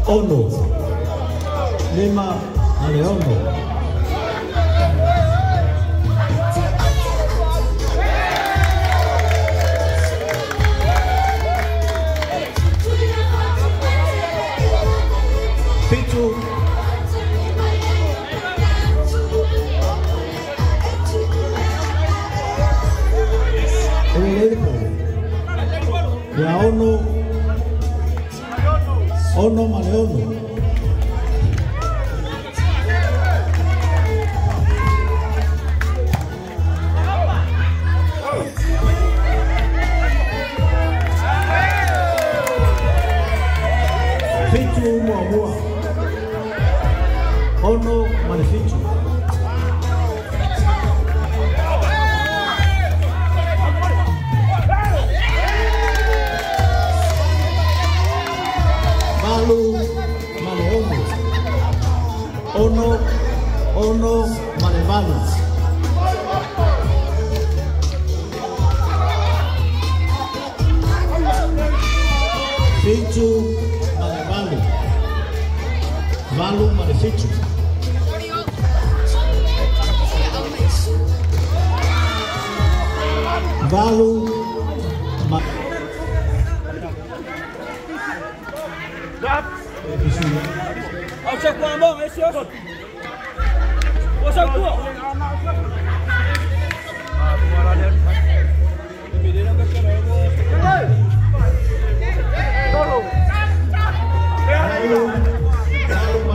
Ono, lima ma le ono. 7. Ia ono, ono ma le ono. 7 muamua. 6 ma le 7. 8 ma le 6. 6, 6 ma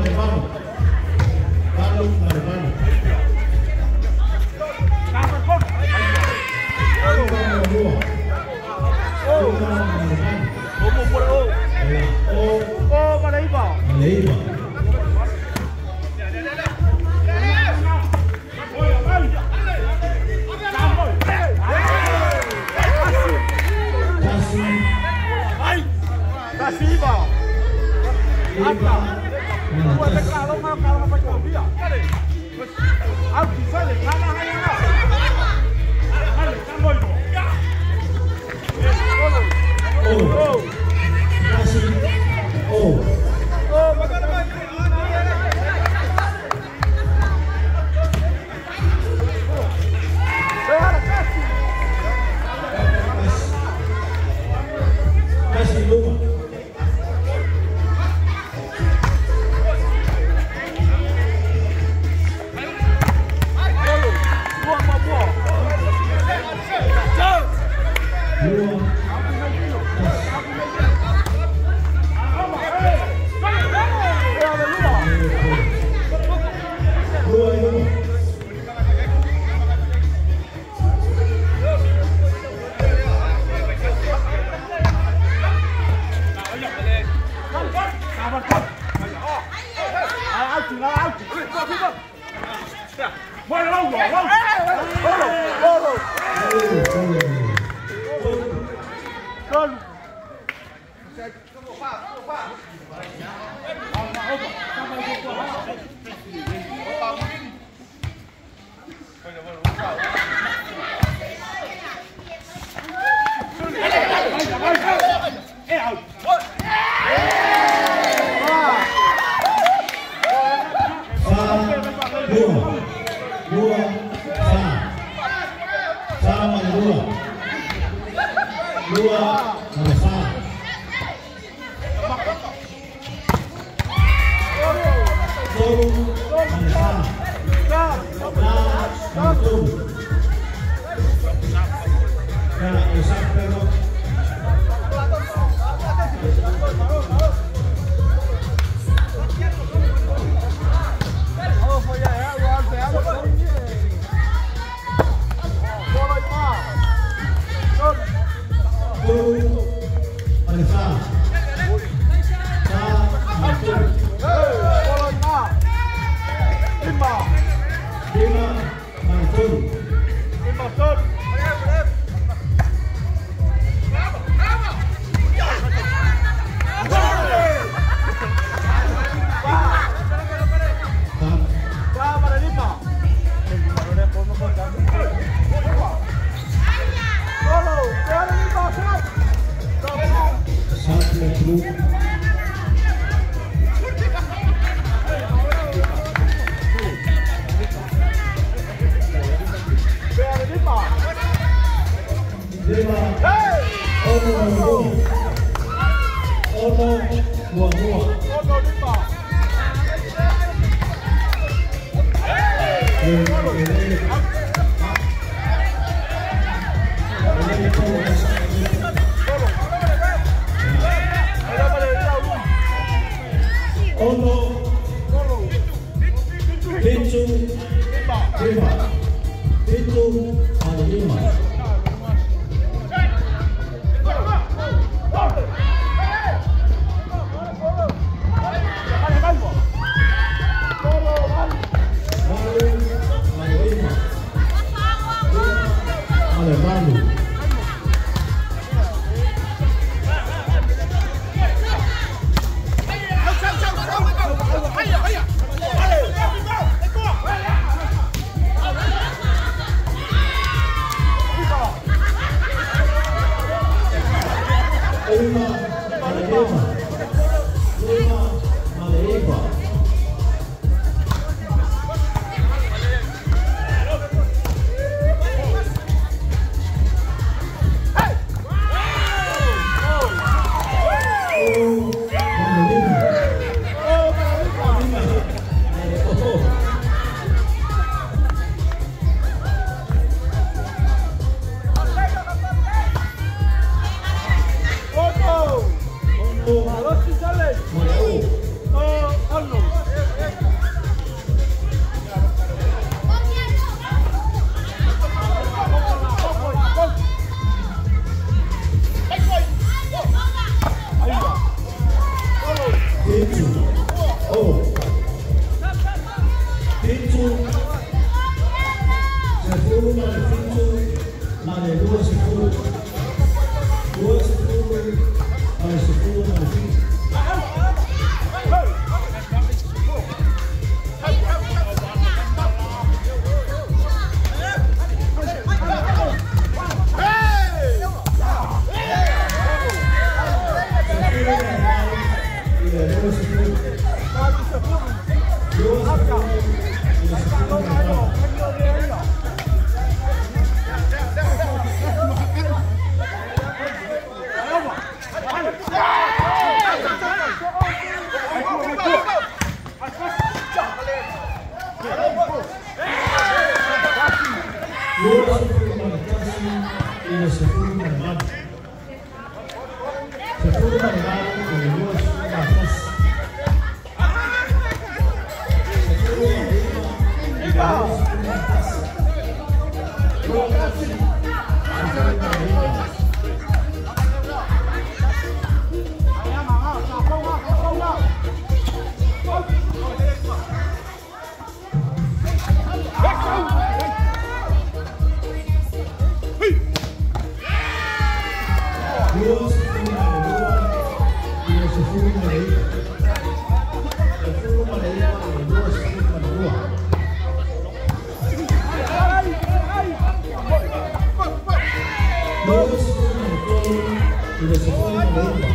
le 8. 7 ma le 8. 8 ma le 7. 8 ma. Ono muamua. Ono fitu lima. Fitu ma le 5. 8 ma le 5. 5 ma le 8. 5 ma le 5. 5 ma le 9. Ma le 5. 5 ma le 6. Ma le 6. 7 6. 7 10 ma le 7 ma le 2 10. 2 10 ma le 10 ma le 7. 2 10. 2 10 i le 10 ma le 4. 2 10 ma le 1 i le 10 ma le 8. 10 ma le 8 i le 2 ma le 1. 10 ma le 5 i le 2 ma le 1. 2 10 ma le 5. 2 10 ma le 2 i le 10 ma le 9. 10 ma le 9 i le 2 ma le 2. 2 ma le 3 i le 10 ma le 9. 10 ma le 9 i le 2 ma le 3. 2 i le 2 ma le 3.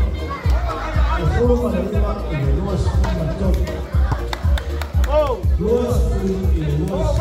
2 ma le 4. 2 ma le 4. 2 ma le 1 i le 3. 2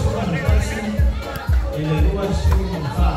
ma le 1 i le 2 ma le 4.